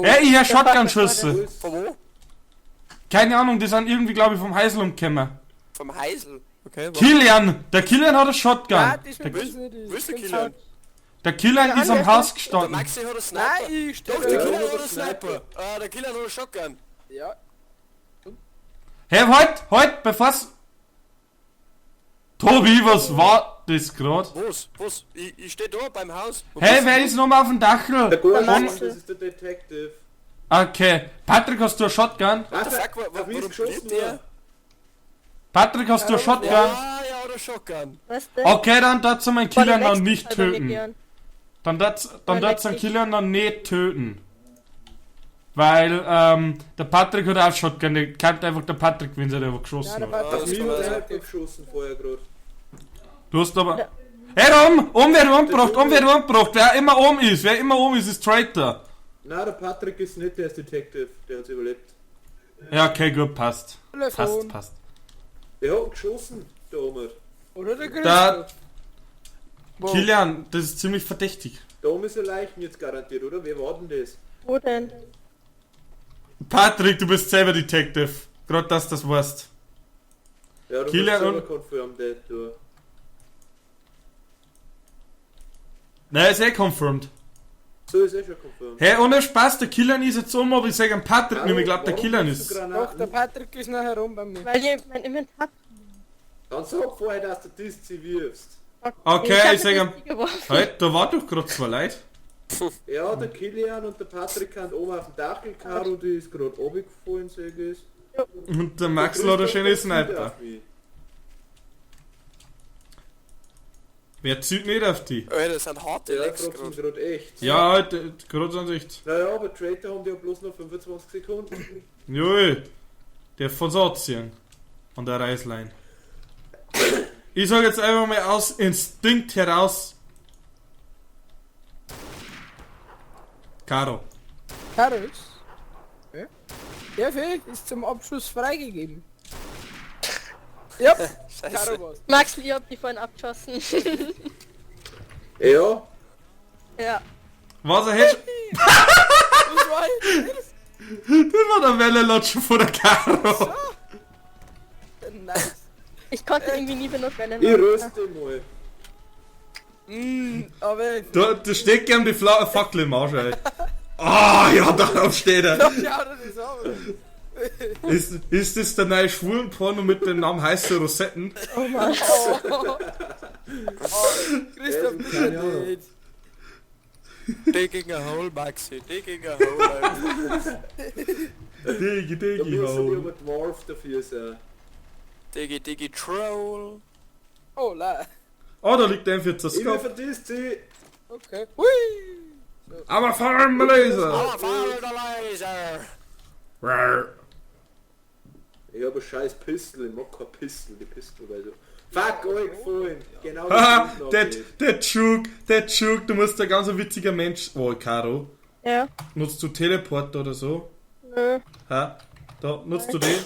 Hey, ich hör Der Patrick Shotgun-Schüsse. Von wo? Keine Ahnung, die sind irgendwie, glaube ich, vom Heisel umgekommen. Vom Heisel. Okay, was? Kilian! Der Kilian hat eine Shotgun. Nein, das Der, mit mir nicht. Wo ist der Kilian? der Kilian ist am Haus Der gestanden. Maxi hat einen Sniper. Nein, ich stehe Doch, der da. Kilian hat einen Sniper. Ah, der Kilian hat einen Shotgun. Ja. Hey, halt, halt, bevor's... Tobi, was war das grad? Was? Was? Ich steh da beim Haus. Wo Hey, bist wer ist nochmal auf dem Dachl? Der Gorsch, Maxl. das ist der Detective. Okay. Patrick, hast du eine Shotgun? What the fuck, Auf mich warum ist geschossen blieb der? worden. Patrick, hast du eine Shotgun? Ja, ja, oder Shotgun. Was denn? Okay, dann darfst du meinen Boah, Kilian der noch wächst nicht total bei mir, töten. Kian. Dann Boah, darfst du den leck dich. Kilian noch nicht töten. Weil, der Patrick hat auch Shotgun, der kann einfach der Patrick gewinnen, der einfach Ja, geschossen der hat. Patrick Auf das mich kann hat sein. einer geschossen vorher gerade. Du hast aber... Ja. Hey, da oben! Oben wird umgebracht, oben wird umgebracht! Wer immer oben ist, wer immer oben ist, ist Traitor. Nein, der Patrick ist nicht, der ist Detective. Der hat's überlebt. Ja, okay, gut, passt. Passt, Telefon. passt. Der hat geschossen, der Omer. Oder der Da- Christoph. Wo? Kilian, das ist ziemlich verdächtig. Da oben ist ein Leichen jetzt garantiert, oder? Wer war denn das? Wo denn? Patrick, du bist selber Detective. Gerade, dass du das weißt. Ja, du Kilian bist selber und- confirmed dead, du. Nein, ist eh confirmed. So ist eh schon confirmed. Hey, ohne Spaß, der Kilian ist jetzt um, aber ich sag am Patrick nicht mehr, ich glaub, der Warum Kilian wirfst du ist. Doch, Granaten? der Patrick ist nachher rum bei mir. Weil ich mein Inventar... Dann sag vorher, dass du das sie wirfst. Okay, hab ich sag das am- geworfen. Halt, da war doch gerade zwei Leute. Ja, der Kilian und der Patrick haben oben auf dem Dach gehauen und die ist gerade runtergefallen, sag ich. Und der Maxl hat eine schöne Christoph zielt Sniper. auf mich. Wer zieht nicht auf die? Alter, das sind harte Ja, Lecks trotzdem gerade. gerade echt. Ja, Alter, gerade sind sie echt. Naja, aber Traitor haben die ja bloß noch 25 Sekunden. Jui, der von Sozien. An der Reißlein. Ich sag jetzt einfach mal aus Instinkt heraus. Caro. Caro ist. Okay. Der Fee ist zum Abschuss freigegeben. Ja, Scheiße. Caro war's. Max, ich hab die vorhin abgeschossen. Ja, Ja. Was er hätte. Was war das? Das war der Wellenlatscher von der Caro. Nice. Ich konnte irgendwie nie benutzt werden. ich röste mal. Aber Da steckt gern die Fackel im Arsch, ey. Ah, ja, darauf steht er. schau dir das an. Ist das der neue Schwulenporno mit dem Namen Heiße Rosetten? Oh Mann. Oh. Oh, Christoph, Ja, keine bitte Ahnung. nicht. Digging a hole, Maxi. Digging a hole. Alter. Digi, Da digi, müssen wir ho. aber Dwarf dafür sein. Diggi, diggi, Troll. Oh, la. Oh, da liegt der M14 Ich will Scope. verdiss sie. Okay. Hui. Aber fahren Laser. Aber fahr der Laser. Rar. Ich habe ein scheiß Pistol, ich mag kein Pistol, die Pistol, also. Fuck, euch gefallen. Genau Haha, das der Juke, du musst ein ganz ein witziger Mensch. Oh, Caro. Ja. Nutzt du Teleport oder so? Nö. Ha? Da, nutzt du den?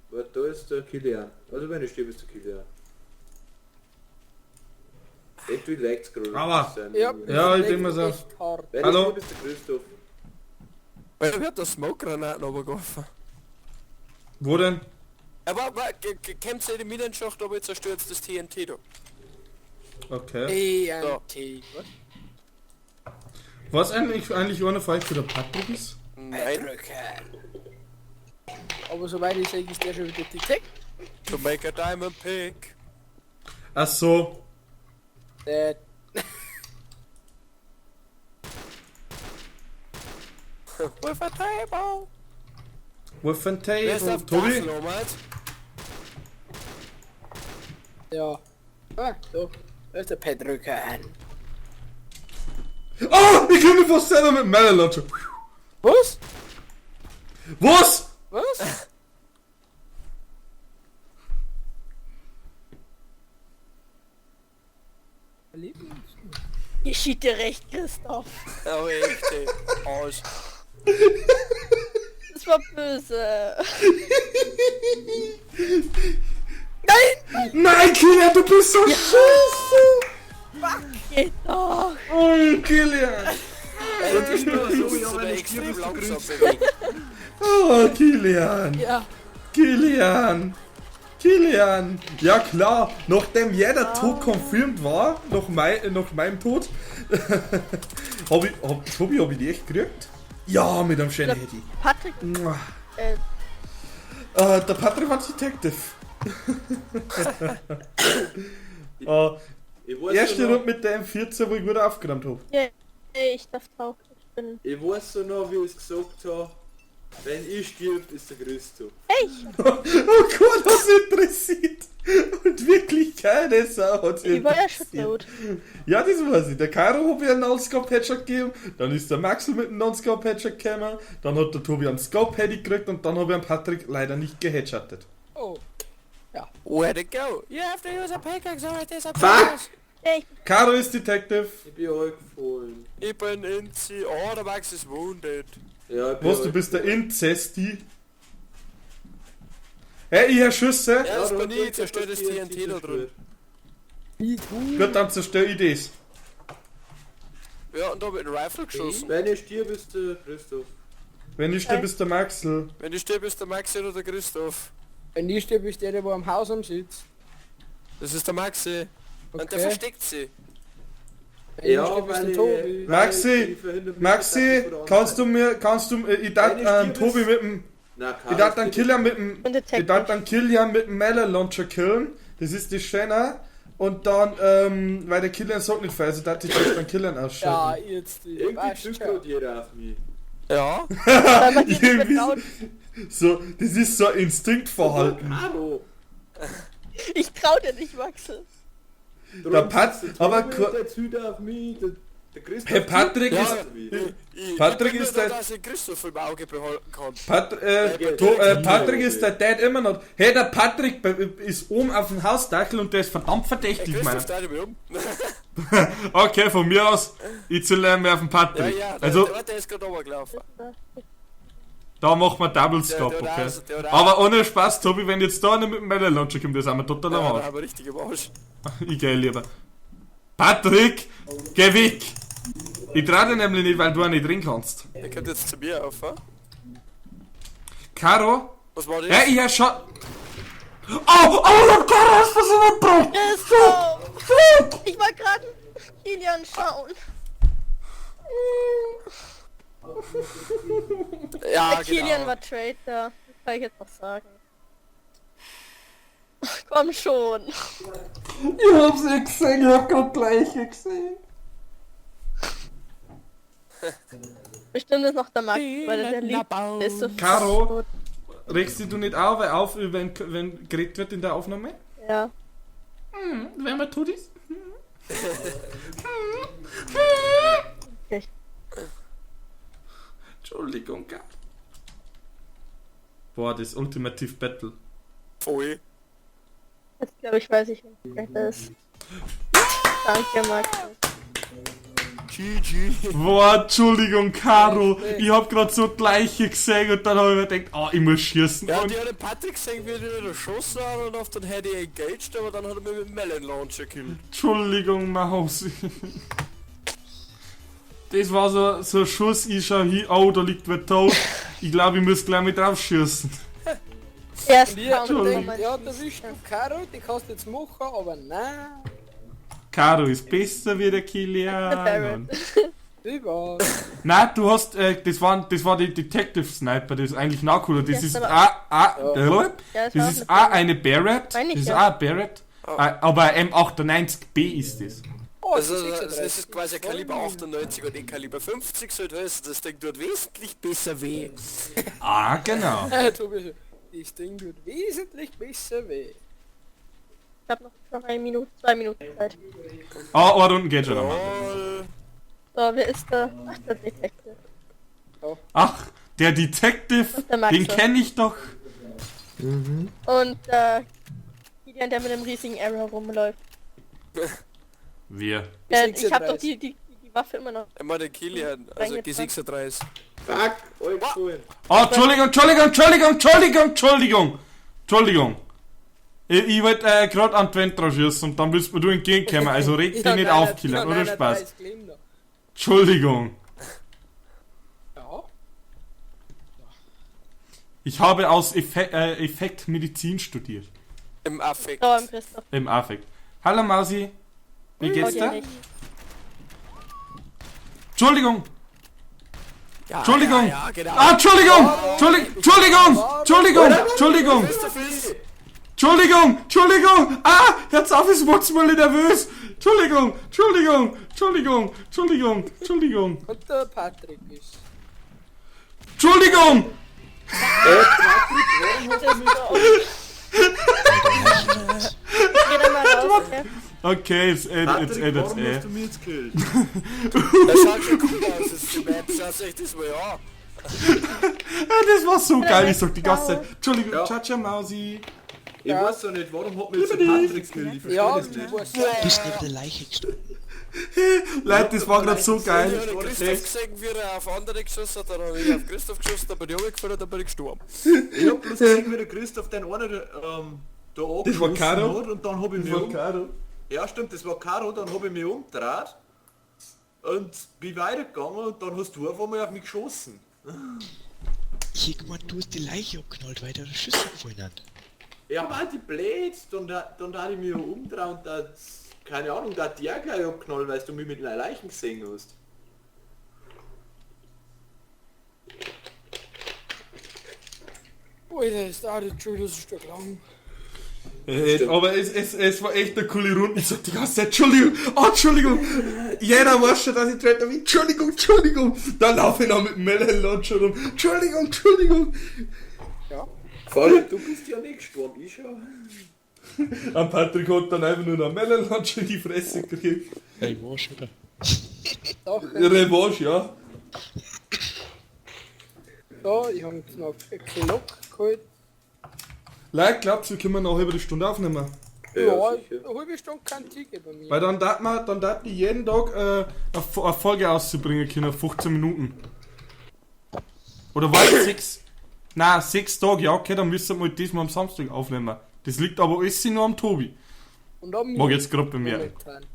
Warte, da ist der Kilian. Also wenn ich stehe, ist der Kilian. Irgendwie lagt's gerade. Aber- Ja, Ja, ich das denk mir so. echt hart. Wenn Hallo? ich stehe, ist der Christoph. Wer hat da Smoke-Granaten runtergeworfen? Wo denn? Aber kämpft in den Minenschacht, aber zerstört das TNT da. Okay. EMT. Was? Was eigentlich einer von euch für der Patrick ist? Nein. Aber soweit ich sehe, ist der schon wieder detected. To make a diamond pick. Ach so. With a table. With a Wer ist table. auf Tobi? Tafel, Omar? Ja. Ah, so. Da ist der Pedrücker. Oh, ich kann mich fast selber mit meiner Launcher. Was? Was? Was? Geschieht dir recht, Christoph. Aber echt, ey. Aus. Das war böse. Nein! Nein, Kilian, du bist so scheiße! Geht doch. Oh, Kilian! So, ja, ja, wenn ich extrem stirb, langsam bist du bewegt. Oh, Kilian. Ja. Kilian. Kilian. Ja klar, nachdem jeder Tod confirmed war, nach meinem Tod, Tobi, hab ich die echt gekriegt? Ja, mit einem schönen Handy. Patrick, Mua. Der Patrick war Detective. Ich weiß Erste ja noch, Runde mit der M14, wo ich gut aufgeräumt hab. ja, ich darf drauf. Ich bin. ich weiß so noch, wie ich es gesagt habe. Wenn ich stirb, ist der Christoph. Hey, Oh Gott, was interessiert. Und wirklich keine Sau hat ich war ja schon interessiert. tot. Ja, das weiß ich. Der Caro hat mir einen Non-Scope-Headshot gegeben, dann ist der Maxel mit einem Non-Scope-Headshot gekommen, dann hat der Tobi einen Scope-Heady gekriegt und dann habe ich einen Patrick leider nicht geheadshottet. Oh. Where'd it go? You have to use a pickaxe or it is a Fuck! Hey, Caro ist Detective. Ich bin gefallen. Ich bin in C. Oh, der Max ist wounded. Ja, ich bin Was, du bist der Inzesti? Hey, ich hör Schüsse. Ja, das da bin hat ich, zerstört das TNT TNT da drin. Wie du. Gut, dann zerstör ich das. Ja, und da mit dem Rifle geschossen. Wenn ich stirb, ist der Christoph. Wenn ich stirb, ist der Maxel. Wenn ich stirb, ist der Maxi oder der Christoph. Wenn ich stirb, ist der, der wo am Haus am sitzt. Das ist der Maxi. Und der Okay. versteckt sie. Wenn ich stirb, ist weil der ich- Tobi. weil Maxi, ich verhindere mich, Maxi, dass ich von der kannst du anderen mir, kannst du, ich darf Wenn ich stirb, Tobi ist- mit dem, Nein, ich darf dann Killer mit dem, bin ich Detective. darf dann Kilian mit dem Melee Launcher killen. Das ist die Schöne. Und dann, weil der Kilian sagt nicht viel, also darf ich das dann Kilian Ja, ausschalten. jetzt. Ich Irgendwie weiß drückt schon. grad jeder auf mich. Ja. Weil man dir nicht Irgendwie vertraut. So, das ist so ein Instinktverhalten. Caro! Ich trau dir nicht, Maxel. Drum Der Pat- sitzt der aber Tobi, ko- der zieht auf mich, der Christoph Hey, Patrick zieht ist- auf mich. Ich, Patrick ich bin ist nur da, der- dass ich Christoph im Auge behalten kann. Patrick ist der Dad immer noch. Hey, der Patrick ist oben auf dem Hausdackel und der ist verdammt Hey, verdächtig, Christoph, meiner. da mich um. Okay, von mir aus, ich zähle mehr auf den Ja, Patrick. ja, der, Also, der, der ist gerade runtergelaufen. da machen wir Double Der- Scope, der okay? hat der hat Aber ohne Spaß, Tobi, wenn jetzt da einer mit dem Melee Launcher kommt, das sind wir total am Ja, da Arsch. haben wir richtig im Arsch. Ich geh lieber. Patrick, geh weg! Ich trau dir nämlich nicht, weil du auch nicht drin kannst. Der kommt jetzt zu mir auf, wa? Caro? Was war das? Ja, ich hör schon. Oh, oh, Caro, hast du was überbracht? Christoph! Ich wollte gerade Kilian schauen. Ja, Der Kilian genau. war Traitor. Das kann ich jetzt noch sagen. Komm schon. Ich hab's nicht gesehen, ich hab grad gleich gesehen. Bestimmt ist noch der Max, weil der lieb ist so Caro? Regst dich du nicht auch auf, wenn geredet wird in der Aufnahme? Ja. Wenn man tot ist? Okay. Entschuldigung, Caro. Boah, das Ultimative Battle. Voll. Jetzt glaube ich, weiß ich, wer das ist. Danke, Max. GG. Boah, Entschuldigung, Caro. Ich hab grad so gleiche gesehen und dann hab ich mir gedacht, ah, ich muss schießen. Ja, und die hat den Patrick gesehen, wie er erschossen hat und auf den hätte ich engaged, aber dann hat er mich mit dem Melon Launcher gekillt. Entschuldigung, Maus. Das war so ein Schuss, ich schau hin, oh, da liegt wer tot. Ich glaube, ich muss gleich mit drauf schießen. Erst Und ich hab kam mir man gedacht, ja, das ist du Caro, die kannst du jetzt machen, aber nein. Caro ist besser wie der Der Kilian. Barrett. Ich weiß. Nein, du hast, das war die Detective Sniper, das ist eigentlich noch cooler. Das Ja, ist aber- a, Ja, das das war ist auch a eine Barrett, Meine das ich ist ja. a Barrett, aber M98B ist das. Oh, Also, 36. das ist quasi ein Kaliber 98 und ein Kaliber 50 sollte heißen, das Ding tut wesentlich besser weh. Ah, genau. Tobi, das Ding tut wesentlich besser weh. Ich hab noch 2 Minuten, 2 Minuten Zeit. Ah, oh, unten geht schon nochmal. Lol. So, wer ist da? Ach, der Detective. Ach, der Detective, Und der Maxel. den kenne ich doch. Und Kilian, der mit dem riesigen Arrow rumläuft. Wir. Ich hab doch die Waffe immer noch. Ich meine den Kilian, also G36. Fuck, alle gefallen. Oh, Entschuldigung, Entschuldigung, Entschuldigung, Entschuldigung, Entschuldigung. Entschuldigung. Ich wollte gerade an die Wand drauf schießen und dann bist mir du entgegenkommen. Also reg dich nicht auf, Kilian, oder Spaß. Entschuldigung. Ich habe aus Effekt Medizin studiert. Im Affekt. Da im Christoph. Im Affekt. Hallo Mausi. Wie geht's Trau dir dir? nicht. Entschuldigung! Ja, Entschuldigung! Ja, ja, genau. Ah, Entschuldigung! Entschuldigung! Entschuldigung! Entschuldigung! Entschuldigung! Christoph ist. Entschuldigung! Entschuldigung! Ah! Hört's auf, ich wurde mal nervös! Entschuldigung! Entschuldigung! Entschuldigung! Entschuldigung! Entschuldigung! Und der Patrick ist. Entschuldigung! Geh da mal raus, gell? Okay, it's eh, it's Patrick, eh, it's warum eh. hast du mich jetzt gekillt? Das schaut schon cool aus, das ist die Map. Schaut euch das mal an. Ah, das war so geil, ich sag die ganze Zeit. Entschuldigung, Ja. ciao, ciao, Mausi. Ich weiß doch nicht, warum hat mich jetzt der Patrick gekillt? Ich verstehe Ja, das du nicht. weißt Du bist neben der Leiche gestanden. Leute, das war grad so Ich geil. habe den Christoph gesehen, wie er auf andere geschossen hat, dann habe ich auf Christoph geschossen, dann bin ich runtergefallen, dann bin ich gestorben. Ich hab bloß gesehen, wie der Christoph den einen da Das war angeschossen Caro. hat und dann hab ich mich Das war um... Caro. Ja stimmt, das war Caro, dann hab ich mich umgedreht und bin weitergegangen und dann hast du auf einmal auf mich geschossen. Ich hab gemeint, du hast die Leiche abgeknallt, weil da Schüsse gefallen hat. Ja, war die blöd, dann da ich mich umgedreht und da, keine Ahnung, da hat die auch gleich abgeknallt, weil du mich mit einer Leichen gesehen hast. Alter, ist da die schon wieder so stark lang. Aber es war echt eine coole Runde. Ich sag die ganze Zeit, Entschuldigung, oh, Entschuldigung. Jeder weiß schon, dass ich Traitor bin. Entschuldigung, Entschuldigung. Dann laufe ich noch mit dem Melon Launcher rum. Entschuldigung, Entschuldigung. Ja. Vor allem, du bist ja nicht gestorben, ich schon. Am Patrick hat dann einfach nur noch Melon Launcher in die Fresse gekriegt. Revanche, oder? Doch, Revanche, ja. da, ich hab jetzt noch einen Glock geholt. Leute, glaubt wir können nachher über die Stunde aufnehmen. Ja, eine halbe Stunde kein Ticket bei mir. Weil dann darf man, dann darf die jeden Tag eine Folge auszubringen können, 15 Minuten. Oder war es 6? Nein, 6 Tage, ja okay, dann müssen wir halt diesmal am Samstag aufnehmen. Das liegt aber alles nur am Tobi. Und am Mag jetzt gerade bemerken. momentan.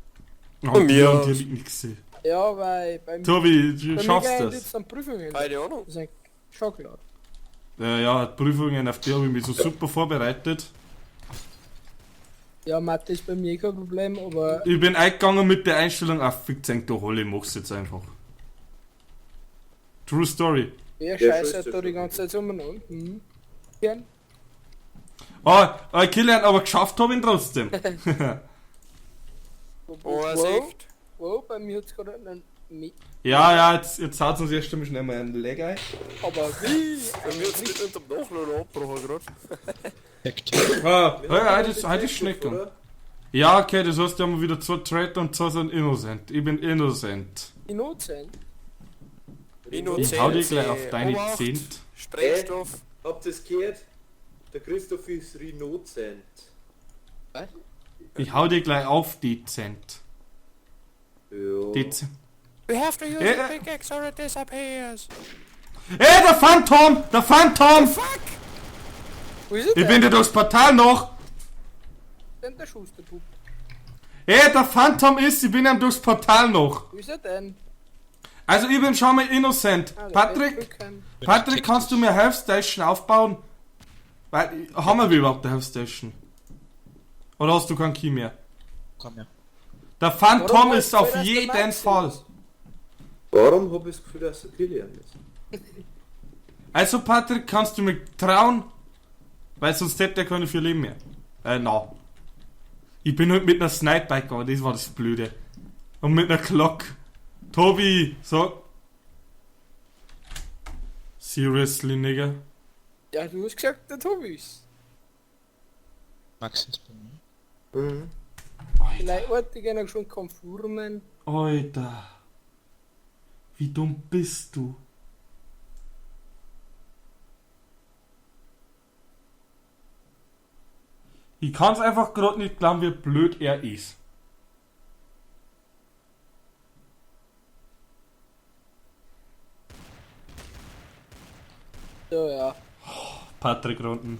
An Mir dir und aus. dir liegt nichts. Ja, weil bei, Tobi, du bei mir schaffst gehen das. jetzt dann Prüfungen. Keine Ahnung. Das ist schon klar. Ja, die Prüfungen, auf die habe ich mich so super vorbereitet. Ja, Mathe ist bei mir kein Problem, aber Ich bin eingegangen mit der Einstellung, ach, fick du Holle, ich mach's jetzt einfach. True Story. der Ja, Scheiße schon ist hat da die das ganze Zeit umeinander. Mhm. Gern. Ah, Kilian, aber geschafft habe ich ihn trotzdem. Oh, ist Wow, echt. wow, bei mir hat's gerade einen Mi. Ja, ja, jetzt haut uns erst einmal schnell mal einen Leg ein. Aber wie? Bei mir hat's mit unterm Nachladen abgebrochen gerade. Perfekt. Ah, ja, heute ist schnell gegangen. Ja, okay, das heißt, wir haben wieder zwei Traitor und zwei sind innocent. Ich bin innocent. Innocent. Innocent. Ich hau dir gleich auf deine Obacht, Zehnt. Sprengstoff. Habt ihr es gehört? Der Christoph ist Rinozent. Ich hau dir gleich auf die Zent. Ja. Dezent. We have to use Ja. the pickaxe or it disappears. Ey, der Phantom! Der Phantom! Fuck! Wo ist er Ich denn? bin dir durchs Portal noch! Denn der Schusterbub. Ey, der Phantom ist, ich bin ihm durchs Portal noch. Wo ist er denn? Also ich bin schon mal innocent. Ah, der Patrick, Patrick. Patrick, kannst du mir Health Station aufbauen? Weil, haben wir überhaupt eine Health Station? Oder hast du keinen Key mehr? Komm her. Der Phantom Warum ist weißt du, auf dass der jeden Max Fall. ist? Warum hab ich das Gefühl, dass der Kilian ist? Also Patrick, kannst du mir trauen? Weil sonst hätte er keine vier Leben mehr. Na. Ich bin halt mit einer Sniper gegangen, das war das Blöde. Und mit einer Glock. Tobi, so. Seriously, nigga. Ja, du hast gesagt, der Tobi ist. Max ist bei mir. Mhm. Vielleicht wollte ich gerne schon konformen. Alter. Wie dumm bist du? Ich kann's einfach gerade nicht glauben, wie blöd er ist. So, ja. Patrick Runden.